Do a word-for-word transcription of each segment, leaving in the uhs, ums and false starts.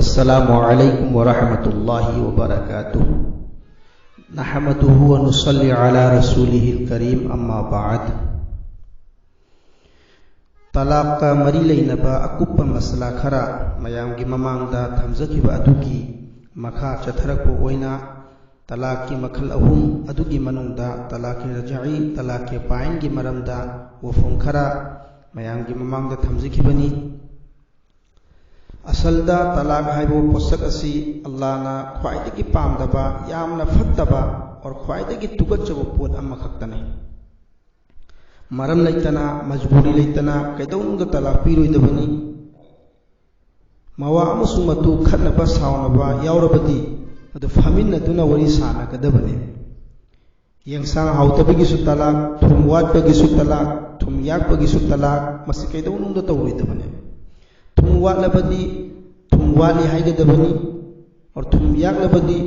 السلام عليكم ورحمة الله وبركاته. نحمده ونصلي على رسوله الكريم، أما بعد. ꯇꯂꯥꯛꯀ ꯃꯔꯤ ꯂꯩꯅꯕ ꯑꯀꯨꯞꯄ ꯃꯁꯂꯥ ꯈꯔ ꯃꯌꯥꯝꯒꯤ ꯃꯃꯥꯡꯗ ꯊꯝꯖꯈꯤꯕ ꯑꯗꯨꯒꯤ ꯃꯈꯥ ꯆꯠꯊꯔꯛꯄ ꯑꯣꯏꯅ ꯇꯂꯥꯛꯀꯤ ꯃꯈꯜ ꯑꯍꯨꯝ ꯑꯗꯨꯒꯤ ꯃꯅꯨꯡꯗ ꯇꯂꯥꯛꯀꯤ ꯔꯖꯥꯏ, ꯇꯂꯥꯛꯀꯤ ꯕꯥꯏꯟꯒꯤ ꯃꯔꯝꯗ ꯋꯥꯐꯝ ꯈꯔ ꯃꯌꯥꯝꯒꯤ ꯃꯃꯥꯡꯗ ꯊꯝꯖꯈꯤꯕꯅꯤ꯫ ꯑꯁꯜꯗ ꯇꯂꯥꯛ ꯍꯥꯏꯕ ꯄꯣꯠꯁꯛ ꯑꯁꯤ ꯑꯜꯂꯥꯍꯅ ꯈ꯭ꯋꯥꯏꯗꯒꯤ ꯄꯥꯝꯗꯕ, ꯌꯥꯝꯅ ꯐꯠꯇꯕ, ꯑꯣꯔ ꯈ꯭ꯋꯥꯏꯗꯒꯤ ꯇꯨꯀꯠꯆꯕ ꯄꯣꯠ ꯑꯃꯈꯛꯇꯅꯤ꯫ ꯃꯔꯝ ꯂꯩꯇꯅ, ꯃꯖꯕꯨꯔꯤ ꯂꯩꯇꯅ ꯀꯩꯗꯧꯅꯨꯡꯗ ꯇꯂꯥꯛ ꯄꯤꯔꯣꯏꯗꯕꯅꯤ꯫ ꯃꯋꯥ ꯑꯃꯁꯨꯡ ꯃꯇꯨ ꯈꯠꯅꯕ ꯁꯥꯎꯅꯕ ꯌꯥꯎꯔꯕꯗꯤ ꯃꯗꯨ ꯐꯝꯃꯤꯟꯅꯗꯨꯅ ꯋꯥꯔꯤ ꯁꯥꯟꯅꯒꯗꯕꯅꯤ꯫ ꯌꯦꯟꯁꯥꯡ ꯍꯥꯎꯇꯕꯒꯤꯁꯨ ꯇꯂꯥꯛ, ꯊꯨꯝ ꯋꯥꯠꯄꯒꯤꯁꯨ ꯇꯂꯥꯛ, ꯊꯨꯝ ꯌꯥꯛꯄꯒꯤꯁꯨ ꯇꯂꯥꯛ, ꯃꯁꯤ ꯀꯩꯗꯧꯅꯨꯡꯗ ꯇꯧꯔꯣꯏꯗꯕꯅꯤ꯫ ꯊꯨꯝ ꯋꯥꯠꯂꯕꯗꯤ ꯊꯨꯝ ꯋꯥꯠꯂꯤ ꯍꯥꯏꯒꯗꯕꯅꯤ, ꯑꯣꯔ ꯊꯨꯝ ꯌꯥꯛꯂꯕꯗꯤ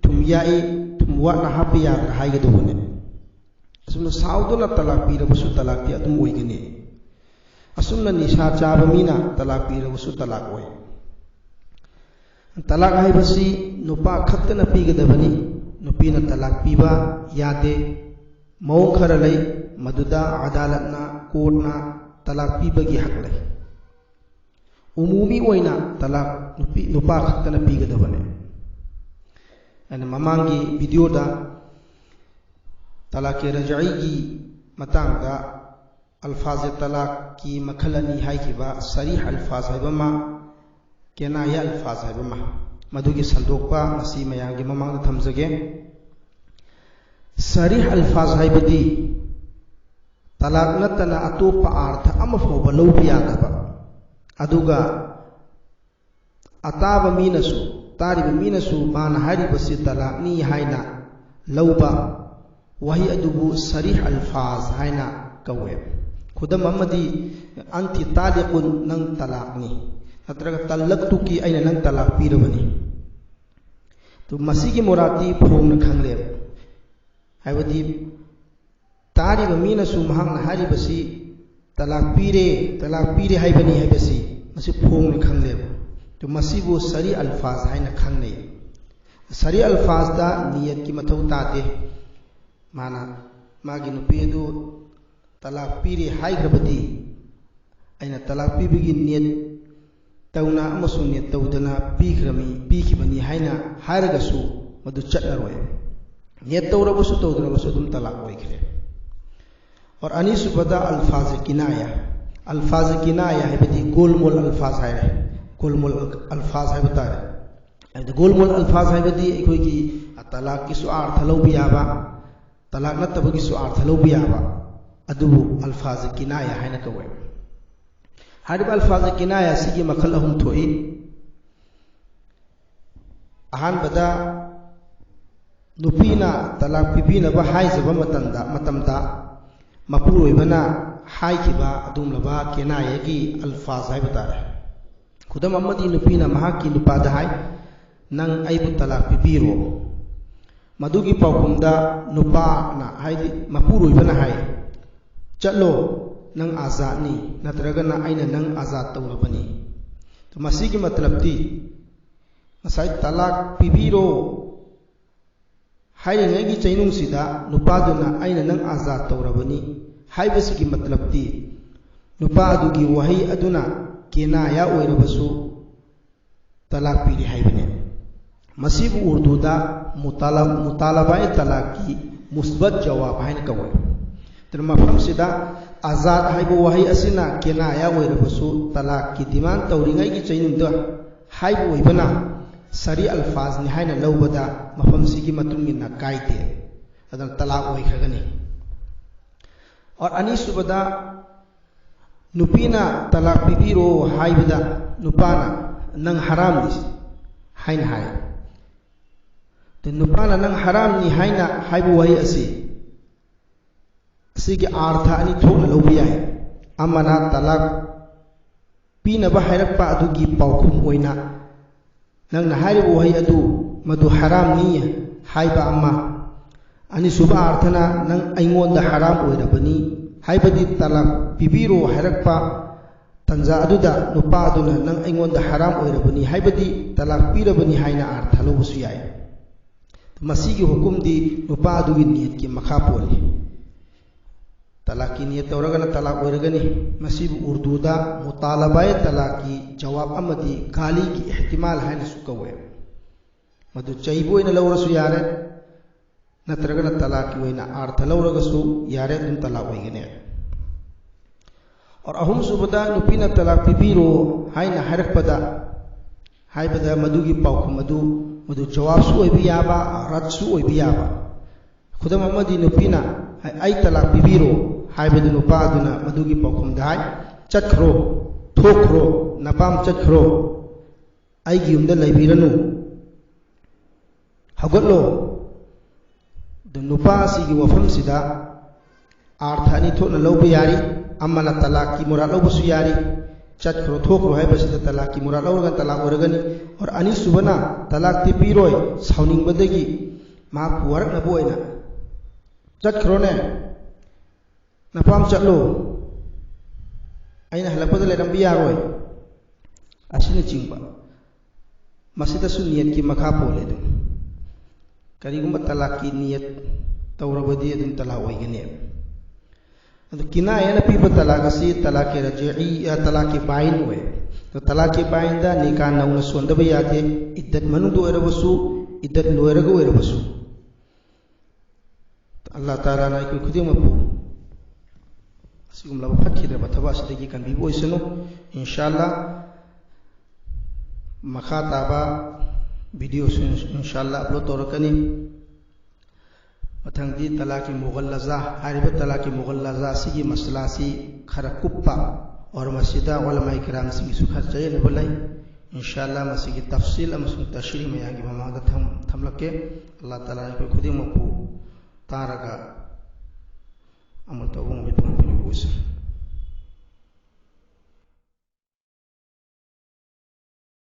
ꯊꯨꯝ ꯌꯥꯛꯏ, ꯊꯨꯝ ꯋꯥꯠꯅ ꯍꯥꯞꯄ ꯌꯥꯗ꯭ꯔꯥ ꯍꯥꯏꯒꯗꯧꯕꯅꯤ꯫ ꯑꯁꯨꯝꯅ ꯁꯥꯎꯗꯨꯅ ꯇꯂꯥꯛ ꯄꯤꯔꯕꯁꯨ ꯇꯂꯥꯛꯇꯤ ꯑꯗꯨꯝ ꯑꯣꯏꯒꯅꯤ꯫ ꯑꯁꯨꯝꯅ ꯅꯤꯁꯥ ꯆꯥꯕ ꯃꯤꯅ ꯇꯂꯥꯛ ꯄꯤꯔꯕꯁꯨ ꯇꯂꯥꯛ ꯑꯣꯏ꯫ ꯇꯂꯥꯛ ꯍꯥꯏꯕꯁꯤ ꯅꯨꯄꯥ ꯈꯛꯇꯅ ꯄꯤꯒꯗꯕꯅꯤ꯫ ꯅꯨꯄꯤꯅ ꯇꯂꯥꯛ ꯄꯤꯕ ꯌꯥꯗꯦ꯫ ꯃꯑꯣꯡ ꯈꯔ ꯂꯩ, ꯃꯗꯨꯗ ꯑꯗꯥꯂꯠꯅ, ꯀꯣꯔꯠꯅ ꯇꯂꯥꯛ ꯄꯤꯕꯒꯤ ꯍꯛ ꯂꯩ꯫ ꯎꯃꯨꯃꯤ ꯑꯣꯏꯅ ꯇꯂꯥꯛ ꯅꯨꯄꯤ, ꯅꯨꯄꯥ ꯈꯛꯇꯅ ꯄꯤꯒꯗꯕꯅꯤ꯫ ꯑꯩꯅ ꯃꯃꯥꯡꯒꯤ ꯚꯤꯗꯤꯑꯣꯗ ꯇꯂꯥꯛꯀꯤ ꯔꯖꯥꯏꯒꯤ ꯃꯇꯥꯡꯗ ꯑꯜꯐꯥꯖ ꯇꯂꯥꯛꯀꯤ ꯃꯈꯜ ꯑꯅꯤ ꯍꯥꯏꯈꯤꯕ, ꯁꯔꯤꯍ ꯑꯜꯐꯥꯖ ꯍꯥꯏꯕ ꯑꯃ, ꯀꯦꯅꯥꯌꯥ ꯑꯜꯐꯥꯖ ꯍꯥꯏꯕ ꯑꯃ, ꯃꯗꯨꯒꯤ ꯁꯟꯗꯣꯛꯄ ꯉꯁꯤ ꯃꯌꯥꯝꯒꯤ ꯃꯃꯥꯡꯗ ꯊꯝꯖꯒꯦ꯫ ꯁꯔꯤꯍ ꯑꯜꯐꯥꯖ ꯍꯥꯏꯕꯗꯤ ꯇꯂꯥꯛ ꯅꯠꯇꯅ ꯑꯇꯣꯞꯄ ꯑꯥꯔꯊ ꯑꯃ ꯐꯥꯎꯕ ꯂꯧꯕ ꯌꯥꯗꯕ, ꯑꯗꯨꯒ ꯑꯇꯥꯕ ꯃꯤꯅꯁꯨ, ꯇꯥꯔꯤꯕ ꯃꯤꯅꯁꯨ ꯃꯥꯅ ꯍꯥꯏꯔꯤꯕꯁꯤ ꯇꯂꯥꯛꯅꯤ ꯍꯥꯏꯅ ꯂꯧꯕ ꯋꯥꯍꯩ ꯑꯗꯨꯕꯨ ꯁꯔꯤꯍ ꯑꯜꯐꯥꯖ ꯍꯥꯏꯅ ꯀꯧꯋꯦ꯫ ꯈꯨꯗꯝ ꯑꯃꯗꯤ, "ꯑꯟꯇꯤ ꯇꯥꯂꯤꯀꯨꯟ", ꯅꯪ ꯇꯂꯥꯛꯅꯤ, ꯅꯠꯇ꯭ꯔꯒ "ꯇꯜꯂꯛꯇꯨꯀꯤ", ꯑꯩꯅ ꯅꯪ ꯇꯂꯥꯛ ꯄꯤꯔꯕꯅꯤ꯫ ꯑꯗꯨ ꯃꯁꯤꯒꯤ ꯃꯨꯔꯥꯠꯇꯤ ꯐꯣꯡꯅ ꯈꯪꯂꯦꯕ꯫ ꯍꯥꯏꯕꯗꯤ ꯇꯥꯔꯤꯕ ꯃꯤꯅꯁꯨ ꯃꯍꯥꯛꯅ ꯍꯥꯏꯔꯤꯕꯁꯤ ꯇꯂꯥꯛ ꯄꯤꯔꯦ, ꯇꯂꯥꯛ ꯄꯤꯔꯦ ꯍꯥꯏꯕꯅꯤ ꯍꯥꯏꯕꯁꯤ ꯃꯁꯤ ꯐꯣꯡꯅ ꯈꯪꯂꯦꯕ꯫ ꯑꯗꯨ ꯃꯁꯤꯕꯨ ꯁꯔꯤ ꯑꯜꯐꯥꯖ ꯍꯥꯏꯅ ꯈꯪꯅꯩ꯫ ꯁꯔꯤ ꯑꯜꯐꯥꯖꯇ ꯅꯤꯌꯠꯀꯤ ꯃꯊꯧ ꯇꯥꯗꯦ꯫ ꯃꯥꯅ ꯃꯥꯒꯤ ꯅꯨꯄꯤ ꯑꯗꯨ ꯇꯂꯥꯛ ꯄꯤꯔꯦ ꯍꯥꯏꯈ꯭ꯔꯕꯗꯤ, ꯑꯩꯅ ꯇꯂꯥꯛ ꯄꯤꯕꯒꯤ ꯅꯤꯌꯠ ꯇꯧꯅ ꯑꯃꯁꯨꯡ ꯅꯤꯌꯠ ꯇꯧꯗꯅ ꯄꯤꯈ꯭ꯔꯃꯤ, ꯄꯤꯈꯤꯕꯅꯤ ꯍꯥꯏꯅ ꯍꯥꯏꯔꯒꯁꯨ ꯃꯗꯨ ꯆꯠꯂꯔꯣꯏ꯫ ꯅꯤꯌꯠ ꯇꯧꯔꯕꯁꯨ ꯇꯧꯗ꯭ꯔꯕꯁꯨ ꯑꯗꯨꯝ ꯇꯂꯥꯛ ꯑꯣꯏꯈ꯭ꯔꯦ꯫ ꯑꯣꯔ ꯑꯅꯤꯁꯨꯕꯗ ꯑꯜꯐꯥꯖ ꯀꯤꯅꯥꯌꯥ꯫ ꯑꯜꯐꯥꯖ ꯀꯤꯅꯥꯌꯥ ꯍꯥꯏꯕꯗꯤ ꯒꯣꯜꯃꯣꯜ ꯑꯜꯐꯥꯖ ꯍꯥꯏꯔꯦ꯫ ꯒꯣꯜꯃꯣꯜ ꯑꯜ-, ꯑꯜꯐꯥꯖ ꯍꯥꯏꯕ ꯇꯥꯔꯦ꯫ ꯍꯥꯏꯕꯗꯤ ꯒꯣꯜꯃꯣꯜ ꯑꯜꯐꯥꯖ ꯍꯥꯏꯕꯗꯤ ꯑꯩꯈꯣꯏꯒꯤ ꯇꯂꯥꯛꯀꯤꯁꯨ ꯑꯥꯔꯊ ꯂꯧꯕ ꯌꯥꯕ, ꯇꯂꯥꯛ ꯅꯠꯇꯕꯒꯤꯁꯨ ꯑꯥꯔꯊ ꯂꯧꯕ ꯌꯥꯕ, ꯑꯗꯨꯕꯨ ꯑꯜꯐꯥꯖ ꯀꯤꯅꯥꯌꯥ ꯍꯥꯏꯅ ꯀꯧꯋꯦ꯫ ꯍꯥꯏꯔꯤꯕ ꯑꯜꯐꯥꯖ ꯀꯤꯅꯥꯌꯥ ꯑꯁꯤꯒꯤ ꯃꯈꯜ ꯑꯍꯨꯝ ꯊꯣꯛꯏ꯫ ꯑꯍꯥꯟꯕꯗ, ꯅꯨꯄꯤꯅ ꯇꯂꯥꯛ ꯄꯤꯕꯤꯅꯕ ꯍꯥꯏꯖꯕ ꯃꯇꯝꯗ, ꯃꯇꯝꯗ ꯃꯄꯨꯔꯣꯏꯕꯅ ꯍꯥꯏꯈꯤꯕ ꯑꯗꯨꯒꯨꯝꯂꯕ ꯀꯦꯅꯥꯌꯥꯒꯤ ꯑꯜꯐꯥꯖ ꯍꯥꯏꯕ ꯇꯥꯔꯦ꯫ ꯈꯨꯗꯝ ꯑꯃꯗꯤ, ꯅꯨꯄꯤꯅ ꯃꯍꯥꯛꯀꯤ ꯅꯨꯄꯥꯗ ꯍꯥꯏ, "ꯅꯪ ꯑꯩꯕꯨ ꯇꯂꯥꯛ ꯄꯤꯕꯤꯔꯣ"꯫ ꯃꯗꯨꯒꯤ ꯄꯥꯎꯈꯨꯝꯗ ꯅꯨꯄꯥꯅ, ꯍꯥꯏꯗꯤ ꯃꯄꯨꯔꯣꯏꯕꯅ ꯍꯥꯏ, "ꯆꯠꯂꯣ, ꯅꯪ ꯑꯥꯖꯥꯗꯅꯤ, ꯅꯠꯇ꯭ꯔꯒꯅ ꯑꯩꯅ ꯅꯪ ꯑꯥꯖꯥꯗ ꯇꯧꯔꯕꯅꯤ"꯫ ꯃꯁꯤꯒꯤ ꯃꯇꯂꯕꯇꯤ, ꯉꯁꯥꯏ "ꯇꯂꯥꯛ ꯄꯤꯕꯤꯔꯣ" ꯍꯥꯏꯔꯤꯉꯩꯒꯤ ꯆꯩꯅꯨꯡꯁꯤꯗ ꯅꯨꯄꯥꯗꯨꯅ "ꯑꯩꯅ ꯅꯪ ꯑꯥꯖꯥꯗ ꯇꯧꯔꯕꯅꯤ" ꯍꯥꯏꯕꯁꯤꯒꯤ ꯃꯇꯂꯕꯇꯤ, ꯅꯨꯄꯥ ꯑꯗꯨꯒꯤ ꯋꯥꯍꯩ ꯑꯗꯨꯅ ꯀꯦꯅꯥꯌꯥ ꯑꯣꯏꯔꯕꯁꯨ ꯇꯂꯥꯛ ꯄꯤꯔꯦ ꯍꯥꯏꯕꯅꯤ꯫ ꯃꯁꯤꯕꯨ ꯎꯔꯗꯨꯗ ꯃꯨꯇꯥꯂꯥ-, ꯃꯨꯇꯥꯂꯥꯕꯥꯏ ꯇꯂꯥꯛꯀꯤ ꯃꯨꯁꯕꯠ ꯖꯋꯥꯕ ꯍꯥꯏꯅ ꯀꯧꯏ꯫ ꯑꯗꯨꯅ ꯃꯐꯝꯁꯤꯗ ꯑꯥꯖꯥꯗ ꯍꯥꯏꯕ ꯋꯥꯍꯩ ꯑꯁꯤꯅ ꯀꯦꯅꯥꯌꯥ ꯑꯣꯏꯔꯕꯁꯨ ꯇꯂꯥꯛꯀꯤ ꯗꯤꯃꯥꯟ ꯇꯧꯔꯤꯉꯩꯒꯤ ꯆꯩꯅꯨꯡꯗ ꯍꯥꯏꯕ ꯑꯣꯏꯕꯅ ꯁꯔꯤ ꯑꯜꯐꯥꯖꯅꯤ ꯍꯥꯏꯅ ꯂꯧꯕꯗ ꯃꯐꯝꯁꯤꯒꯤ ꯃꯇꯨꯡ ꯏꯟꯅ ꯀꯥꯏꯗꯦ꯫ ꯑꯗꯨꯅ ꯇꯂꯥꯛ ꯑꯣꯏꯈ꯭ꯔꯒꯅꯤ꯫ ꯑꯣꯔ ꯑꯅꯤꯁꯨꯕꯗ, ꯅꯨꯄꯤꯅ "ꯇꯂꯥꯛ ꯄꯤꯕꯤꯔꯣ" ꯍꯥꯏꯕꯗ ꯅꯨꯄꯥꯅ "ꯅꯪ ꯍꯔꯥꯝꯅꯤ" ꯍꯥꯏꯅ ꯍꯥꯏ꯫ ꯑꯗꯨ ꯅꯨꯄꯥꯅ "ꯅꯪ ꯍꯔꯥꯝꯅꯤ" ꯍꯥꯏꯅ ꯍꯥꯏꯕ ꯋꯥꯍꯩ ꯑꯁꯤ, ꯑꯁꯤꯒꯤ ꯑꯥꯔꯊ ꯑꯅꯤ ꯊꯣꯛꯅ ꯂꯧꯕ ꯌꯥꯏ꯫ ꯑꯃꯅ ꯇꯂꯥꯛ ꯄꯤꯅꯕ ꯍꯥꯏꯔꯛꯄ ꯑꯗꯨꯒꯤ ꯄꯥꯎꯈꯨꯝ ꯑꯣꯏꯅ ꯅꯪꯅ ꯍꯥꯏꯔꯤꯕ ꯋꯥꯍꯩ ꯑꯗꯨ, ꯃꯗꯨ ꯍꯔꯥꯝꯅꯤ ꯍꯥꯏꯕ ꯑꯃ꯫ ꯑꯅꯤꯁꯨꯕ ꯑꯥꯔꯊꯅ ꯅꯪ ꯑꯩꯉꯣꯟꯗ ꯍꯔꯥꯝ ꯑꯣꯏꯔꯕꯅꯤ, ꯍꯥꯏꯕꯗꯤ ꯇꯂꯥꯛ ꯄꯤꯕꯤꯔꯣ ꯍꯥꯏꯔꯛꯄ ꯇꯥꯟꯖꯥ ꯑꯗꯨꯗ ꯅꯨꯄꯥ ꯑꯗꯨꯅ "ꯅꯪ ꯑꯩꯉꯣꯟꯗ ꯍꯔꯥꯝ ꯑꯣꯏꯔꯕꯅꯤ" ꯍꯥꯏꯕꯗꯤ ꯇꯂꯥꯛ ꯄꯤꯔꯕꯅꯤ ꯍꯥꯏꯅ ꯑꯥꯔꯊ ꯂꯧꯕꯁꯨ ꯌꯥꯏ꯫ ꯃꯁꯤꯒꯤ ꯍꯨꯀꯨꯝꯗꯤ ꯅꯨꯄꯥ ꯑꯗꯨꯒꯤ ꯅꯤꯌꯠꯀꯤ ꯃꯈꯥ ꯄꯣꯜꯂꯤ꯫ ꯇꯂꯥꯛꯀꯤ ꯅꯤꯌꯠ ꯇꯧꯔꯒꯅ ꯇꯂꯥꯛ ꯑꯣꯏꯔꯒꯅꯤ꯫ ꯃꯁꯤꯕꯨ ꯎꯔꯗꯨꯗ ꯃꯨꯇꯥꯂꯕꯥꯏ ꯇꯂꯥꯛꯀꯤ ꯖꯋꯥꯕ ꯑꯃꯗꯤ ꯒꯥꯂꯤꯒꯤ ꯏꯍꯇꯤꯃꯥꯜ ꯍꯥꯏꯅꯁꯨ ꯀꯧꯋꯦ꯫ ꯃꯗꯨ ꯆꯩꯕ ꯑꯣꯏꯅ ꯂꯧꯔꯁꯨ ꯌꯥꯔꯦ, ꯅꯠꯇ꯭ꯔꯒꯅ ꯇꯂꯥꯛꯀꯤ ꯑꯣꯏꯅ ꯑꯥꯔꯊ ꯂꯧꯔꯒꯁꯨ ꯌꯥꯔꯦ, ꯑꯗꯨꯝ ꯇꯂꯥꯛ ꯑꯣꯏꯒꯅꯤ꯫ ꯑꯣꯔ ꯑꯍꯨꯝꯁꯨꯕꯗ, ꯅꯨꯄꯤꯅ "ꯇꯂꯥꯛ ꯄꯤꯕꯤꯔꯣ" ꯍꯥꯏꯅ ꯍꯥꯏꯔꯛꯄꯗ, ꯍꯥꯏꯕꯗ ꯃꯗꯨꯒꯤ ꯄꯥꯎꯈꯨꯝ ꯑꯗꯨ, ꯃꯗꯨ ꯖꯋꯥꯕꯁꯨ ꯑꯣꯏꯕ ꯌꯥꯕ, ꯔꯠꯁꯨ ꯑꯣꯏꯕ ꯌꯥꯕ꯫ ꯈꯨꯗꯝ ꯑꯃꯗꯤ, ꯅꯨꯄꯤꯅ "ꯑꯩ ꯇꯂꯥꯛ ꯄꯤꯕꯤꯔꯣ" ꯍꯥꯏꯕꯗ ꯅꯨꯄꯥ ꯑꯗꯨꯅ ꯃꯗꯨꯒꯤ ꯄꯥꯎꯈꯨꯝꯗ ꯍꯥꯏ, "ꯆꯠꯈ꯭ꯔꯣ, ꯊꯣꯛꯈ꯭ꯔꯣ, ꯅꯄꯥꯝ ꯆꯠꯈ꯭ꯔꯣ, ꯑꯩꯒꯤ ꯌꯨꯝꯗ ꯂꯩꯕꯤꯔꯅꯨ"꯫ ꯍꯧꯒꯠꯂꯣ꯫ ꯑꯗꯨ ꯅꯨꯄꯥ ꯑꯁꯤꯒꯤ ꯋꯥꯐꯝꯁꯤꯗ ꯑꯥꯔꯊ ꯑꯅꯤ ꯊꯣꯛꯅ ꯂꯧꯕ ꯌꯥꯔꯤ꯫ ꯑꯃꯅ ꯇꯂꯥꯛꯀꯤ ꯃꯨꯔꯥꯠ ꯂꯧꯕꯁꯨ ꯌꯥꯔꯤ, "ꯆꯠꯈ꯭ꯔꯣ, ꯊꯣꯛꯈ꯭ꯔꯣ" ꯍꯥꯏꯕꯁꯤꯗ ꯇꯂꯥꯛꯀꯤ ꯃꯨꯔꯥꯠ ꯂꯧꯔꯒ ꯇꯂꯥꯛ ꯑꯣꯏꯔꯒꯅꯤ꯫ ꯑꯣꯔ ꯑꯅꯤꯁꯨꯕꯅ ꯇꯂꯥꯛꯇꯤ ꯄꯤꯔꯣꯏ, ꯁꯥꯎꯅꯤꯡꯕꯗꯒꯤ ꯃꯍꯥꯛꯄꯨ ꯋꯥꯔꯛꯅꯕ ꯑꯣꯏꯅ, "ꯆꯠꯈ꯭ꯔꯣꯅꯦ, ꯅꯄꯥꯝ ꯆꯠꯂꯣ, ꯑꯩꯅ ꯍꯜꯂꯛꯄꯗ ꯂꯩꯔꯝꯕ ꯌꯥꯔꯣꯏ", ꯑꯁꯤꯅꯆꯤꯡꯕ꯫ ꯃꯁꯤꯗꯁꯨ ꯅꯤꯌꯠꯀꯤ ꯃꯈꯥ ꯄꯣꯜꯂꯦ꯫ ꯑꯗꯨꯝ ꯀꯔꯤꯒꯨꯝꯕ ꯇꯂꯥꯛꯀꯤ ꯅꯤꯌꯠ ꯇꯧꯔꯕꯗꯤ ꯑꯗꯨꯝ ꯇꯂꯥꯛ ꯑꯣꯏꯒꯅꯤ꯫ ꯑꯗꯨ ꯀꯤꯅꯥꯌꯥꯅ ꯄꯤꯕ ꯇꯂꯥꯛ ꯑꯁꯤ ꯇꯂꯥꯛꯀꯤ ꯔꯖꯏ, ꯑ, ꯇꯂꯥꯛꯀꯤ ꯕꯥꯏꯟ ꯑꯣꯏ꯫ ꯑꯗꯨ ꯇꯂꯥꯛꯀꯤ ꯕꯥꯏꯟꯗ ꯅꯤꯀꯥ ꯅꯧꯅ ꯁꯣꯟꯗꯕ ꯌꯥꯗꯦ, ꯏꯗꯠ ꯃꯅꯨꯡꯗ ꯑꯣꯏꯔꯕꯁꯨ, ꯏꯗꯠ ꯂꯣꯏꯔꯒ ꯑꯣꯏꯔꯕꯁꯨ꯫ ꯑꯜꯂꯥ ꯇꯥꯂꯥꯅ ꯑꯩꯈꯣꯏ ꯈꯨꯗꯤꯡꯃꯛꯄꯨ ꯑꯁꯤꯒꯨꯝꯂꯕ ꯐꯠꯈꯤꯗ꯭ꯔꯕ ꯊꯕꯛ ꯑꯁꯤꯗꯒꯤ ꯀꯟꯕꯤꯕ ꯑꯣꯏꯁꯅꯨ꯫ ꯏꯟꯁꯥ ꯑꯜꯂꯥ, ꯃꯈꯥ ꯇꯥꯕ ꯚꯤꯗꯤꯑꯣꯁꯨ ꯏꯟꯁꯥ ꯑꯜꯂꯥ ꯑꯞꯂꯣꯗ ꯇꯧꯔꯛꯀꯅꯤ꯫ ꯃꯊꯪꯗꯤ ꯇꯂꯥꯛꯀꯤ ꯃꯨꯒꯜꯂꯖꯥ ꯍꯥꯏꯔꯤꯕ ꯇꯂꯥꯛꯀꯤ ꯃꯨꯒꯜꯂꯖꯥ ꯑꯁꯤꯒꯤ ꯃꯁꯂꯥ ꯑꯁꯤ ꯈꯔ ꯀꯨꯞꯄ, ꯑꯣꯔ ꯃꯁꯤꯗ ꯎꯂꯃꯥꯏ ꯀꯤꯔꯥꯝꯁꯤꯡꯒꯤꯁꯨ ꯈꯔ ꯆꯌꯦꯠꯅꯕ ꯂꯩ꯫ ꯏꯟꯁꯥ ꯑꯜꯂꯥ, ꯃꯁꯤꯒꯤ ꯇꯐꯁꯤꯜ ꯑꯃꯁꯨꯡ ꯇꯁꯔꯤ ꯃꯌꯥꯝꯒꯤ ꯃꯃꯥꯡꯗ ꯊꯝ-, ꯊꯝꯂꯛꯀꯦ꯫ ꯑꯜꯂꯥ ꯇꯥꯂꯥ ꯑꯩꯈꯣꯏ ꯈꯨꯗꯤꯡꯃꯛꯄꯨ ꯇꯥꯔꯒ ꯑꯃꯜ ꯇꯧꯕ ꯉꯝꯕ ꯇꯧꯍꯟꯕꯤꯌꯨ꯫